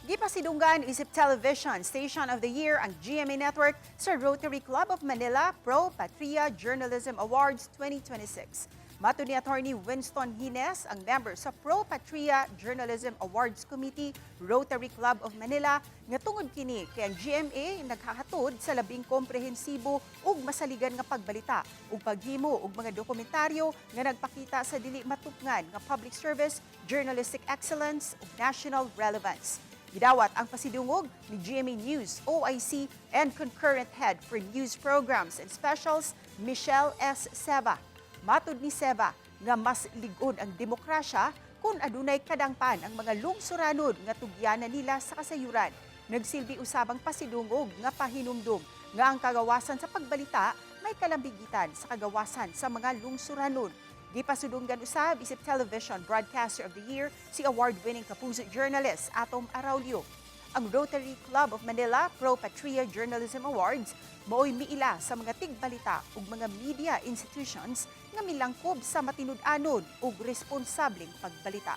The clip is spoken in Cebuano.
Gipasidunggan isip Television Station of the Year ang GMA Network sa Rotary Club of Manila Pro Patria Journalism Awards 2026. Matud ni Attorney Winston Gines, ang member sa Pro Patria Journalism Awards Committee, Rotary Club of Manila, nga tungod kini kay ang GMA naghahatod sa labing komprehensibo ug masaligan nga pagbalita ug paghimo og mga dokumentaryo nga nagpakita sa dili matupngan nga public service, journalistic excellence ug national relevance. Gidawat ang pasidungog ni GMA News OIC and concurrent head for news programs and specials, Michelle S. Seva. Matud ni Seva nga mas lig-on ang demokrasya kung adunay kadangpan ang mga lungsuranon nga tugyanan nila sa kasayuran. Nagsilbi usab ang pasidungog nga pahinumdum nga ang kagawasan sa pagbalita may kalambigitan sa kagawasan sa mga lungsuranon. Gipasudunggan usab isip Television Broadcaster of the Year si award-winning Kapuso journalist Atom Araullo. Ang Rotary Club of Manila Pro Patria Journalism Awards mao'y miila sa mga tigbalita ug mga media institutions nga milangkob sa matinud-anon ug responsableng pagbalita.